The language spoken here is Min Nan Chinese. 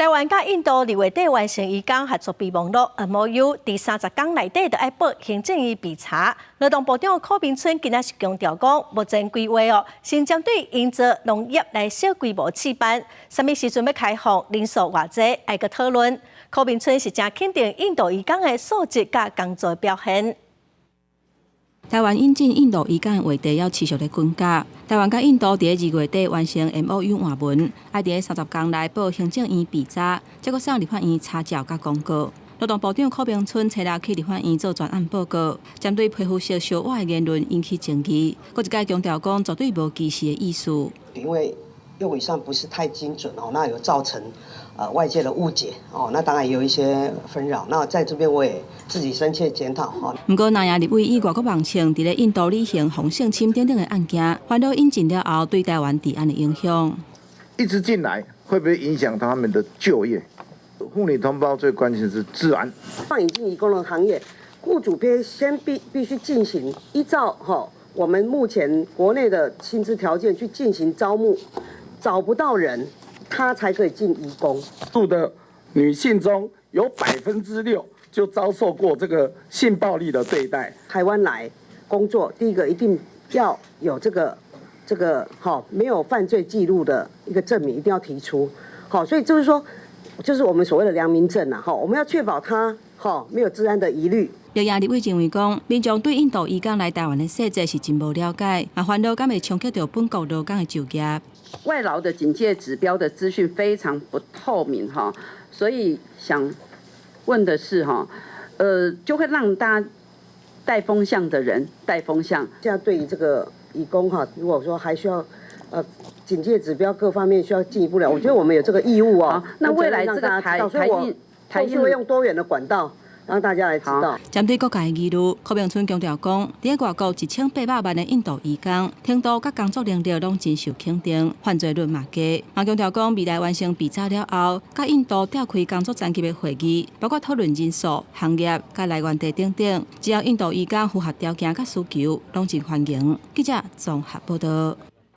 台灣佮印度二月底完成移工合作備忘錄 MOU，佇30工內底就愛報行政院備查。勞動部長柯銘春今仔是強調講，目前規劃哦，先針對營造農業來小規模試辦，啥物時陣欲開放，人數偌濟，愛閣討論。柯銘春是誠肯定印度移工的素質佮工作表現。台灣引進印度移工的話題猶持續咧滾價。台灣佮印度佇咧2月底完成 MOU 換文，愛佇咧30工內報行政院備查，才閣送立法院查照佮公告。勞動部長柯銘春初六去立法院做專案報告，針對皮膚色相倚的言論引起爭議，閣一擺強調講絕對無歧視的意思。因為用語上不是太精準哦，那有造成外界的誤解哦，那當然也有一些紛擾。那在這邊我也自己深切檢討哈。毋過，南亞立委以外國網稱，佇咧印度旅行予性侵等等的案件，煩惱引進了後對台灣治安的影響。一直進來，會不會影響他們的就業？婦女同胞最關心的是治安。放引進移工的行業，雇主必須進行依照哈我們目前國內的薪資條件去進行招募，找不到人，他才可以進移工。住的女性中有6%就遭受過這個性暴力的對待。台灣來工作，第一個一定要有這個哈沒有犯罪記錄的一個證明，一定要提出。好，所以就是說，就是我們所謂的良民證啊，哈，我們要確保他哈沒有治安的疑慮。綠營立委認為講，民眾對印度移工來台灣的細節是真無了解，嘛煩惱敢會衝擊著本國勞工的就業。外勞的警戒指標的資訊非常不透明哈，所以想問的是哈，就會讓大家帶風向的人帶風向。現在對於這個移工哈，如果說還需要警戒指標各方面需要進一步了，我覺得我們有這個義務哦。那未來這個台台印台印會用多元的管道，讓大家來知道。針對各界疑慮，柯銘春強調講，佇外國1800萬的印度移工，程度佮工作能力攏真受肯定，犯罪率嘛低。嘛強調講，未來完成備查了後，佮印度召開工作層級的會議，包括討論人數、行業佮來源地等等，只要印度移工符合條件佮需求，攏真歡迎。記者綜合報導。